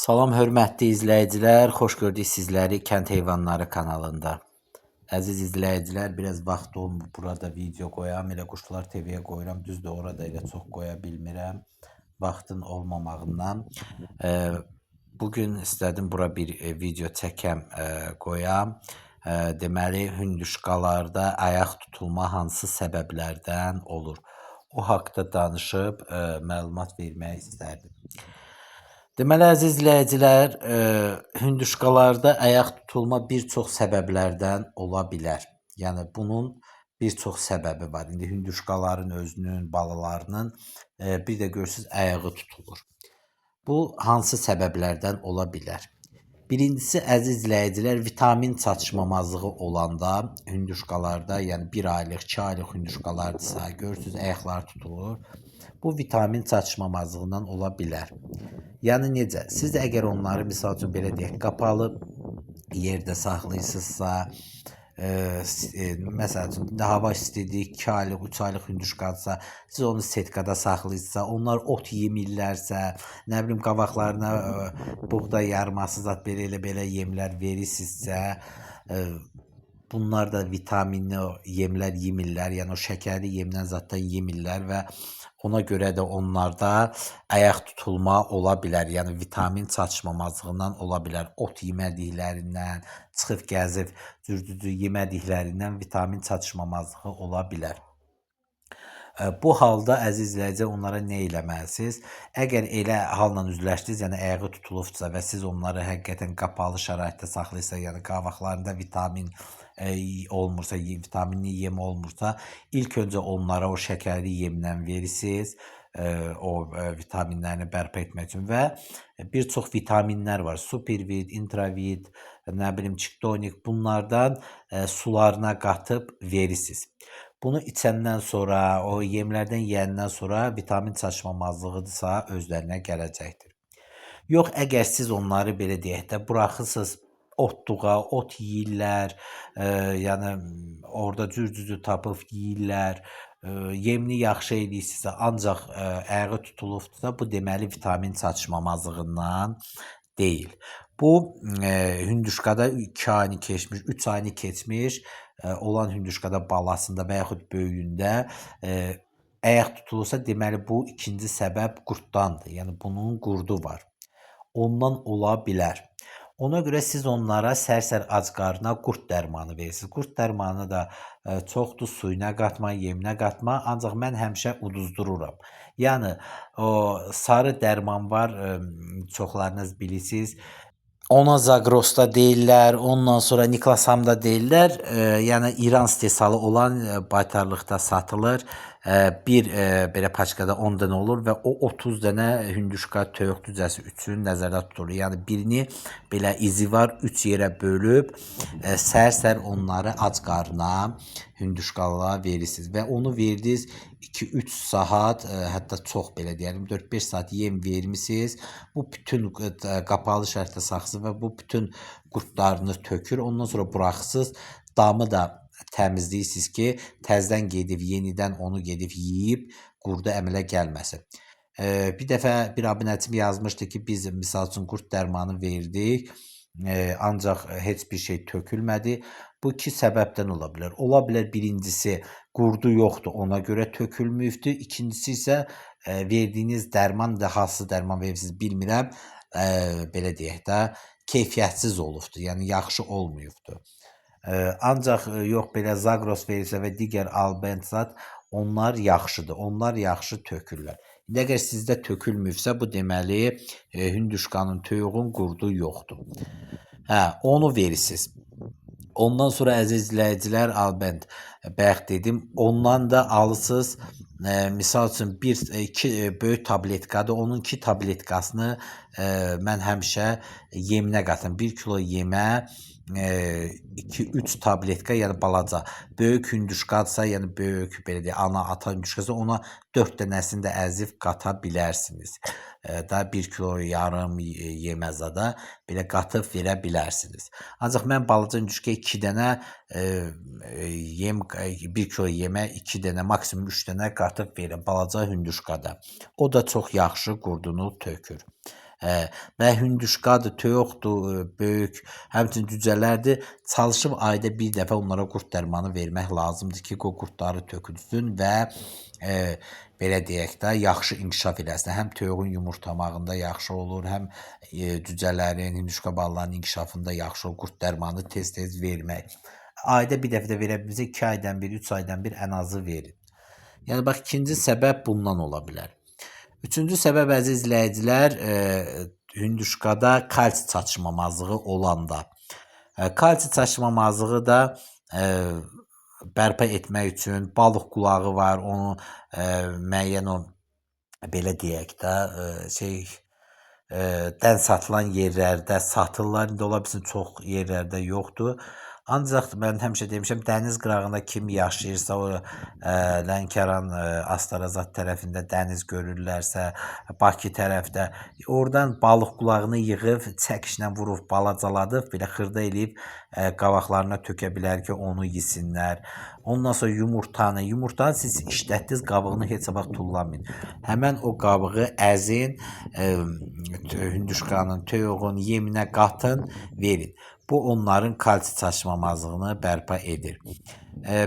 Salam hörmətli izləyicilər, xoş gördük sizləri Kənd Heyvanları kanalında. Əziz izləyicilər, biraz vaxt olmur burada video qoyam, elə Quşlar TV-yə qoyuram. Düzdür, orada elə çox qoya bilmirəm vaxtın olmamağından. Bugün istədim bura bir video çəkəm, qoyam. Deməli, hündüşkalarda ayaq tutulma hansı səbəblərdən olur? O haqda danışıb məlumat vermək istərdim. Deməli, əziz izləyicilər, hündüşkalarda ayaq tutulma bir çox səbəblərdən ola bilər. Yəni bunun bir çox səbəbi var. İndi hündüşkaların özünün, balalarının bir də görürsüz ayağı tutulur. Bu hansı səbəblərdən ola bilər? Birincisi, əziz izləyicilər, vitamin çatışmamazlığı olanda hündüşkalarda, yəni 1 aylıq, 2 aylıq hündüşkalardırsa, görürsüz ayaqları tutulur. Bu vitamin çatışmamazlığından ola bilər. Yəni necə? Siz əgər onları misal üçün belə deyək, qapalı yerdə saxlayırsınızsa, məsəl üçün hava istidir, 2 aylıq, 3 aylıq hündüşkadırsa, siz onu setkada saxlayırsınızsa, onlar ot yemirlərsə, nə bilim qabaqlarına buğda yarması zat belə elə belə yemlər verirsinizsə, bunlar da vitaminli yemlər yemirlər, yəni o şəkərli yemdən zaddan yemirlər və ona görə də onlarda ayaq tutulma ola bilər. Yəni vitamin çatışmamazlığından ola bilər. Ot yemədiklərindən, çıxıb gəzib cür-cür yemədiklərindən vitamin çatışmamazlığı ola bilər. Bu halda əziz izləyicilər onlara nə eləməlisiniz? Əgər elə halla üzləşdiniz, yəni ayağı tutulubsa və siz onları həqiqətən qapalı şəraitdə saxlayırsa, yəni qabaqlarında vitamin olmursa, vitaminli yem olmursa, ilk öncə onlara o şəkərli yemdən verirsiniz, o vitaminlərini bərpa etmək üçün və bir çox vitaminlər var. Supervit, Intravit, nə bilim Çiktonik, bunlardan sularına qatıb verirsiniz. Bunu içəndən sonra, o yemlərdən yeyəndən sonra vitamin çatışmamazlığıdırsa özlərinə gələcəkdir. Yox, əgər siz onları belə deyək də buraxırsınız otluğa, ot yeyirlər, yəni orada cür-cür tapıb yeyirlər, yemini yaxşı eləyirsinizsə, ancaq ayağı tutulubdursa, bu deməli vitamin çatışmamazlığından deyil. Bu hündüşkada 2 ayını keçmiş, 3 ayını keçmiş olan hündüşkada balasında və yaxud böyüyündə ayaq tutulursa, deməli bu ikinci səbəb qurddandır. Yəni bunun qurdu var. Ondan ola bilər. Ona görə siz onlara sər-sər ac qarına qurd dərmanı verirsiniz. Qurd dərmanı da çoxdur, suyuna qatma, yeminə qatma, ancaq mən həmişə uduzdururam. Yəni o sarı dərman var, çoxlarınız bilirsiniz. Ona Zagrosda deyirlər, ondan sonra Niklasamda deyirlər. Yəni İran istehsalı olan baytarlıqda satılır. Bir belə paçkada 10 dənə olur və o 30 dənə hündüşka toyuq cücəsi üçün nəzərdə tutulur. Yəni birini belə izi var, 3 yerə bölüb sər-sər onları ac qarına hündüşkalara verirsiniz və onu verdiniz 2-3 saat, hətta çox belə deyəlim 4-5 saat yem vermisiniz. Bu bütün qapalı şəraitdə saxlasınız və bu bütün qurdlarını tökür. Ondan sonra buraxırsınız. Damı da təmizləyirsiniz ki, təzədən gedib yenidən onu gedib yeyib qurdu əmələ gəlməsin. Bir dəfə bir abunəçim yazmışdı ki, biz misal üçün qurd dərmanı verdik, ancaq heç bir şey tökülmədi. Bu iki səbəbdən ola bilər. Ola bilər birincisi qurdu yoxdur, ona görə tökülməyibdir. İkincisi isə verdiyiniz dərman da hansı dərman verirsiniz bilmirəm, belə deyək də, keyfiyyətsiz olubdur, yəni yaxşı olmayıbdır. Ancaq yox belə Zagros verirsə və digər Albent zat onlar yaxşıdır. Onlar yaxşı tökürlər. İndi əgər sizdə tökülməyibsə, bu deməli hündüşkanın, toyuğun qurdu yoxdur. Hə, onu verirsiniz. Ondan sonra əziz izləyicilər, Albent bayaq dedim, ondan da alırsınız. Misal üçün bir iki böyük tabletkadır. Onun 2 tabletkasını mən həmişə yeminə qatıram. 1 kilo yemə 2-3 tabletka, yəni balaca. Böyük hündüşkadırsa, yəni böyük belə deyək, ana, ata hündüşkadırsa ona 4 dənəsini də əzib qata bilərsiniz. Da 1 kilo yarım yemə zada belə qatıb verə bilərsiniz. Ancaq mən balaca hündüşkaya 2 dənə yem 1 kilo yemə 2 dənə, maksimum 3 dənə qatıb verirəm balaca hündüşkada. O da çox yaxşı qurdunu tökür. Və hündüşkadır, toyuqdur, böyük, həmçinin cücələrdir. Çalışıb ayda bir dəfə onlara qurd dərmanı vermək lazımdır ki, o qurdları tökülsün və belə deyək də, yaxşı inkişaf eləsin. Həm toyuğun yumurtlamağında yaxşı olur, həm cücələrin, hündüşka balalarının inkişafında yaxşı olur qurd dərmanı tez-tez vermək. Ayda bir dəfə də verə bilmirsə, 2 aydan bir, 3 aydan bir ən azı verin. Yəni bax, ikinci səbəb bundan ola bilər. Üçüncü səbəb, əziz izləyicilər, hündüşkada kalsi çatışmamazlığı olanda. Kalsi çatışmamazlığı da bərpa etmək üçün balıq qulağı var, onu müəyyən o belə deyək də dən satılan yerlərdə satırlar. İndi ola bilsin çox yerlərdə yoxdur. Ancaq mən həmişə demişəm, dəniz qırağında kim yaşayırsa, o Lənkəran, Astarazat tərəfində dəniz görürlərsə, Bakı tərəfdə, oradan balıq qulağını yığıb, çəkişlə vurub, balacaladıb, belə xırda eləyib qabaqlarına tökə bilər ki, onu yesinlər. Ondan sonra yumurtanı siz işlətdiniz, qabığını heç vaxt tullamayın. Həmən o qabığı əzin, hündüşkanın, toyuğun yeminə qatın, verin. Bu onların kalsi çatışmamazlığını bərpa edir.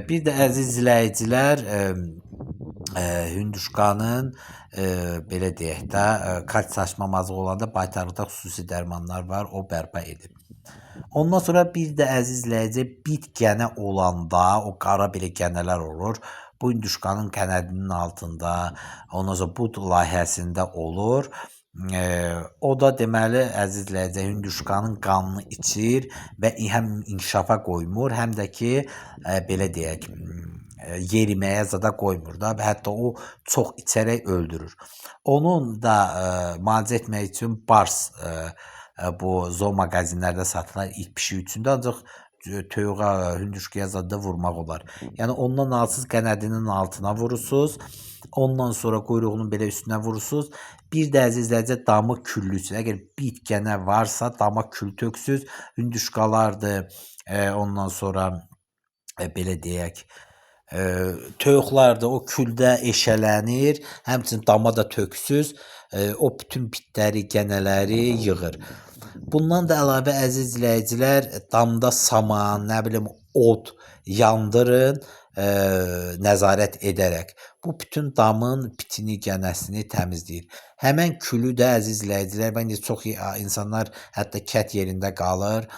Bir də əziz izləyicilər, hündüşkanın belə deyək də, kalsi çatışmamazlığı olanda baytarlıqda xüsusi dərmanlar var, o bərpa edir. Ondan sonra bir də əziz izləyici, bit qənə olanda, o qara belə qənələr olur. Bu hündüşkanın qənədinin altında, ondan sonra bud layihəsində olur. O da deməli, əziz izləyicilər, hündüşkanın qanını içir və həm inkişafa qoymur, həm də ki, belə deyək, yeriməyə zada qoymur da, hətta o çox içərək öldürür. Onun da müalicə etmək üçün bars bu zoomağazinlərdə satılan it pişik üçün də, ancaq toyuğa, hündüşkaya zada vurmaq olar. Yəni ondan alsız qənədinin altına vurursunuz. Ondan sonra quyruğunun belə üstünə vurursunuz. Bir də əziz izləyicilər, damı küllü üçün. Əgər bit qənə varsa, dama kül töksüz. Hündüşkalardır, ondan sonra belə deyək, toyuqlar da o küldə eşələnir. Həmçinin dama da töksüz. O bütün bitləri, qənələri yığır. Bundan da əlavə, əziz izləyicilər, damda saman, nə bilim, od yandırın, nəzarət edərək. Bu bütün damın bitini, qənəsini təmizləyir. Həmən külü də, əziz izləyicilər, bəncə çox insanlar hətta kət yerində qalır,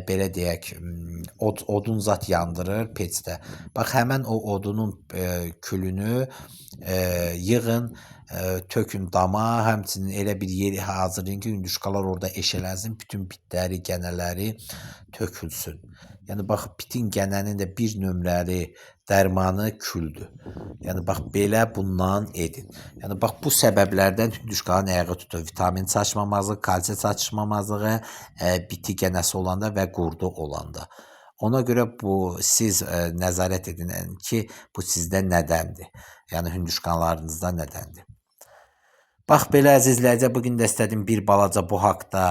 belə deyək, odun zat yandırır peçdə. Bax, həmən o odunun külünü yığın, tökün dama, həmçinin elə bir yeri hazırlayın ki, hündüşkalar orada eşələnsin, bütün bitləri, qənələri tökülsün. Yəni bax, bitin, qənənin də bir nömrəli dərmanı küldür. Yəni bax, belə bundan edin. Yəni bax, bu səbəblərdən hündüşkanın ayağı tutur. Vitamin çatışmamazlığı, kalsi çatışmamazlığı, biti qənəsi olanda və qurdu olanda. Ona görə bu siz nəzarət edin ki, bu sizdə nədəndir? Yəni hündüşkanlarınızda nədəndir? Bax belə, əziz izləyicilər, bu gün də istədim bir balaca bu haqda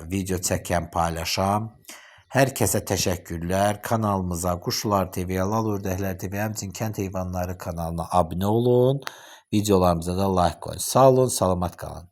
video çəkəm, paylaşam. Hər kəsə təşəkkürlər. Kanalımıza, Quşlar TV-yə, Lal Ördəklər TV, həmçinin Kənd Heyvanları kanalına abunə olun. Videolarımıza da like qoyun. Sağ olun, salamat qalın.